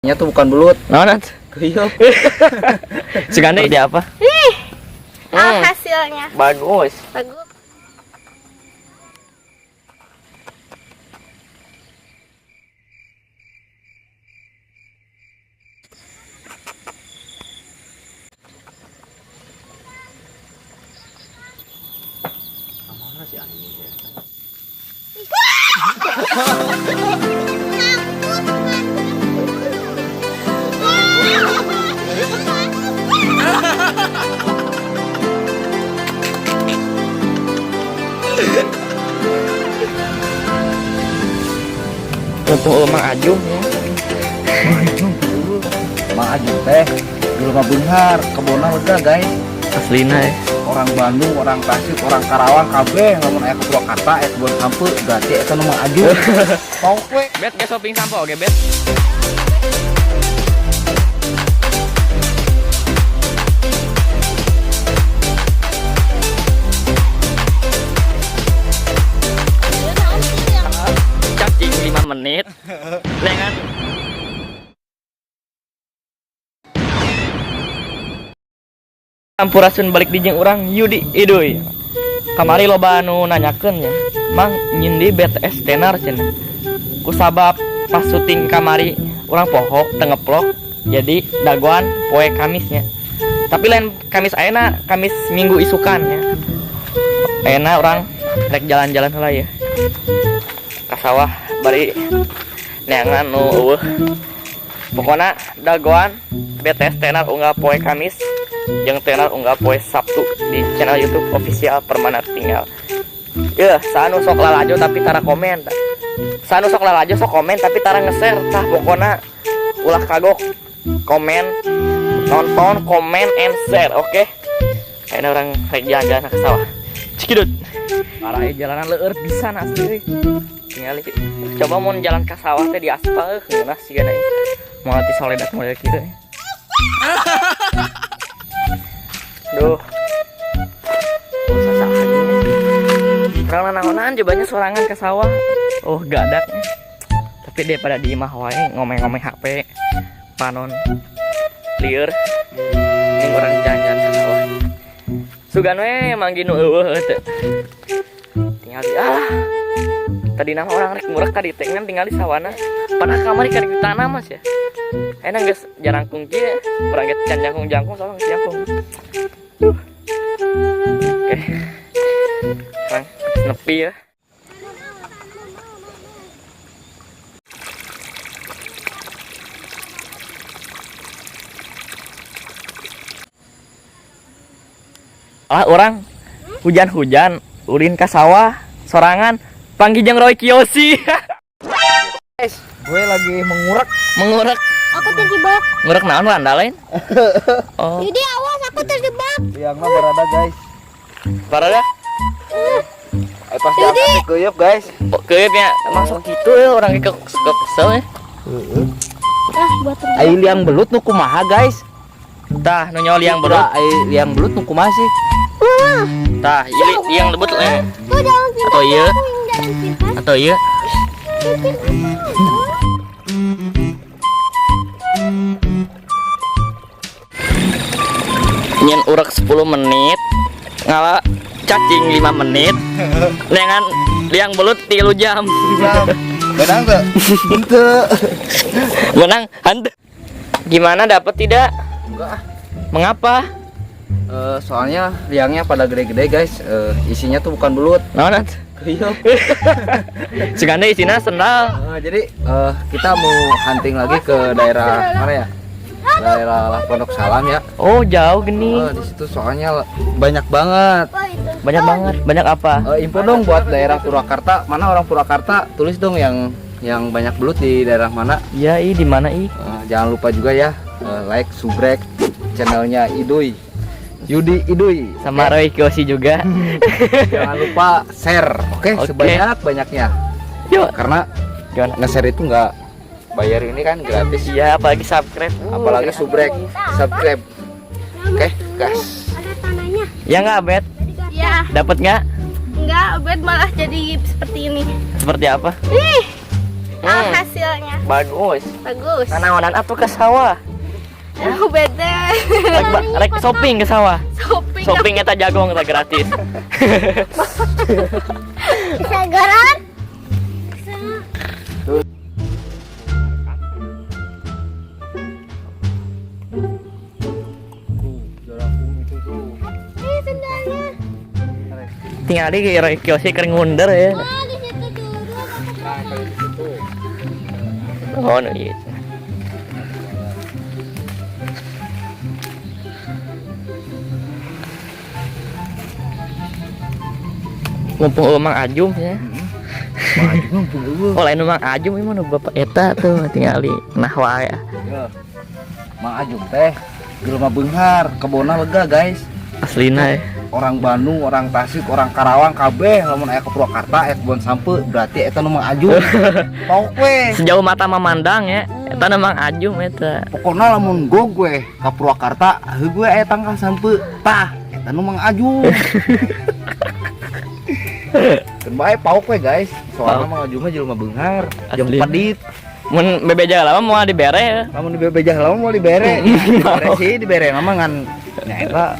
Nya tuh bukan belut. Naon? Keyeup. Suganda seperti apa? Ih, hasilnya Bagus. Bagus. Mana si anjing ya? Untung Mang Ajung ya. Mang Ajung teh dulu mah beunghar, kebonna lega guys. Aslina ya. Orang Bandung, orang Tasik, orang Karawang kabeh lamun aya ke Purwakarta, aya kebon sampeu, berarti eta nu Mang Ajung. Mau we. Bet ge shopping sampo oge bet. Cacing 5 menit. Lengan. Sampurasun balik di jeung urang Yudi Iduy. Kamari loba anu nanyakeun nya. Mang nyindi BTS tenar cenah. Kusabab pas syuting kamari urang poho teu ngeplok jadi dagoan poe Kamisnya. Tapi lain Kamis ayeuna, Kamis Minggu isukan ya. Ayeuna urang rek jalan-jalan heula ya. Ka sawah bari neangan nu eueuh. Pokona dagoan BTS tenar unggal poe Kamis jeung tenar unggal poe Sabtu di channel YouTube official Permana Tinggal. Yeuh, sanu sok lalajo tapi tara komen. Sanu sok lalajo sok komen tapi tara nge-share. Tah pokona ulah kagok komen, nonton, komen and share, oke? Okay? Ayeuna urang rek jalan-jalan ke sawah. Cikidut. Arah jalanan leueur pisan asli euy. Tinggal coba mun jalan ke sawah teh di aspal ngeunah sigana ieu. Moal ti soledat model kieu. Duh. Karena naonan cobanya sorangan ke sawah. Oh, gadak. Tapi daripada di imah wae ngomeng-ngomeng HP panon lieur. Ini orang jalan-jalan ke sawah. Sugan we manggi nu eueuh teu. Tinggal di alah. Tadi nama orang rek murah ka dieu ngan tinggal di sawana. Padahal kamari ka ditanam Mas ya. Enak geus jarangkung kieu, urang ge can jangkung-jangkung soalnya geus jangkung. Oke. Orang nepi ya. Ah, orang hujan-hujan ulin ka sawah sorangan panggih jeung Roy Kiyoshi. Guys, gue lagi mengurek. Mengurek. Aku terjebak. Ngurek naon randa lain? Oh. Yudi awas aku terjebak. Liangna berada guys. Berada? Pas diangkat keuyeup guys. Oh, keuyeup ya. Masuk gitu ya orang ke kesel ya. Heeh. Ah, buat Ai liang belut nu kumaha guys? Tah, nu nyawa liang belut. Ai liang belut nu kumaha sih? Tah, ieu liang belut eh. Atau ieu. Atau ieu. Nyen urek 10 menit, ngala cacing 5 menit, nengan liang belut 3 jam. Menang tuh? Henteu. Menang, henteu. Gimana dapat tidak? Enggak. Mengapa? Soalnya liangnya pada gede-gede guys, isinya tuh bukan belut. Naon? Keuyeup. Suganda isinya sendal. Jadi kita mau hunting lagi ke daerah mana ya? Daerah Pondok Salam ya. Oh, jauh gini. Di situ soalnya banyak banget. Banyak banget. Banyak apa? Info dong buat daerah Purwakarta. Mana orang Purwakarta? Tulis dong yang banyak belut di daerah mana? Iya, i di mana i? Jangan lupa juga ya like, subrek channelnya Iduy. Yudi Iduy sama Roy Kiyoshi juga. Jangan lupa share, oke? Okay? Okay. Sebanyak-banyaknya. Yuk. Karena gimana? Nge-share itu nggak bayar, ini kan gratis. Iya, apalagi subscribe. Apalagi subrek, subscribe. Oke, okay, gas. Ada tanahnya. Ya nggak, Bet? Ya. Dapat nggak? Nggak, Bet malah jadi seperti ini. Seperti apa? Ih. Hasilnya. Bagus. Bagus. Nanaonan atuh ke sawah. Aku bete. Rek shopping ke sawah. Shopping. Shopping eta jagong eta gratis. Segaran. Ini sendalnya. Tinggal di kiosnya keur ngunder ya. Oh, di situ dulu. Nah, kali di situ. Oh, nu ieu. Mumpung eueuh Mang Ajum ya. Mang Ajum mumpung eueuh. Oh, lain Mang Ajum ieu mah nu bapak eta tuh tingali nah wae. Ya. Mang Ajum teh jelema beunghar, kebonna lega, guys. Aslina ya. Orang Bandung, orang Tasik, orang Karawang kabeh lamun aya ke Purwakarta aya kebon sampeu berarti eta nu Mang Ajum. Paok we. Sejauh mata memandang ya, eta nu Mang Ajum eta. Pokona lamun gog we ka Purwakarta, heuh gue aya tangkal sampeu. Tah, eta nu Mang Ajum. Keun bae paok we, guys. Soalna Paok. Mang Ajum mah jelema beunghar, jeung Asli. pedit. Mun bebeja lama moal dibere ya. Lamun dibebejah lama mau dibere. Dibere sih, dibere mah ngan nya eta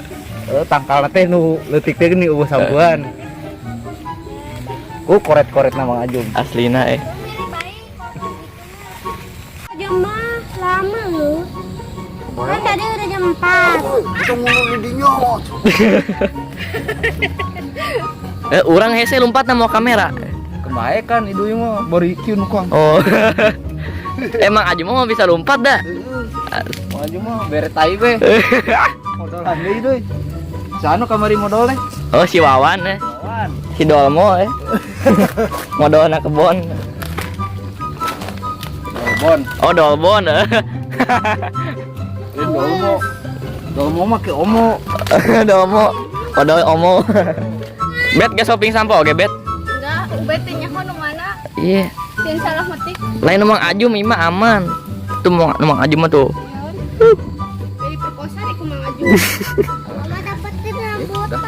tangkalna teh nu leutik teh geuning eueuh sampuan. Koret-koret na Mang Ajum. Aslina eh. Jam mah lama lu. Kan tadi udah jam 4. Kita ngomong di dinya. Urang hese lompat na mau kamera. Kemae kan idu mah bari kieu nu kang. Oh. Emang Ajum mah bisa lompat dah. Mang Ajum mah bere tai we. Modolan deui deui. Sanu kamari modal teh? Oh, si Wawan eh. Wawan. Si Dolmo eh. Modalna kebon. Dolbon. Oh, Dolbon. Eh. Ini Dolmo. Dolmo mah ke omo. Dolmo. Oh, Dol Omo. Bet gak shopping sampo oke, Bet? Enggak, ubet teh nyaho nu mana? Iya. Sieun salah metik. Lain Mang Ajum ieu mah aman. Tuh Mang Ajum mah tuh. Jadi perkosa deh ku Mang Ajum. Mama dapetin rambutan.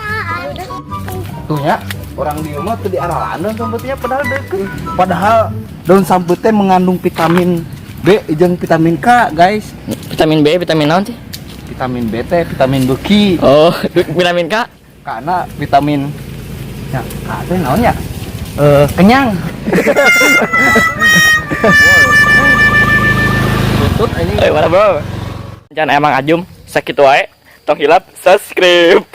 Tuh ya, orang di rumah tuh di arah daun sampeu padahal deket. Padahal daun sampeu teh mengandung vitamin B jeung vitamin K, guys. Vitamin B, vitamin naon sih? Vitamin B teh vitamin beki. Oh, vitamin K. Karena vitamin ya, K teh naon ya? Kenyang. Tutut ini. Eh, mana bro? Jangan emang Ajum, sakit wae. Tong hilap, subscribe.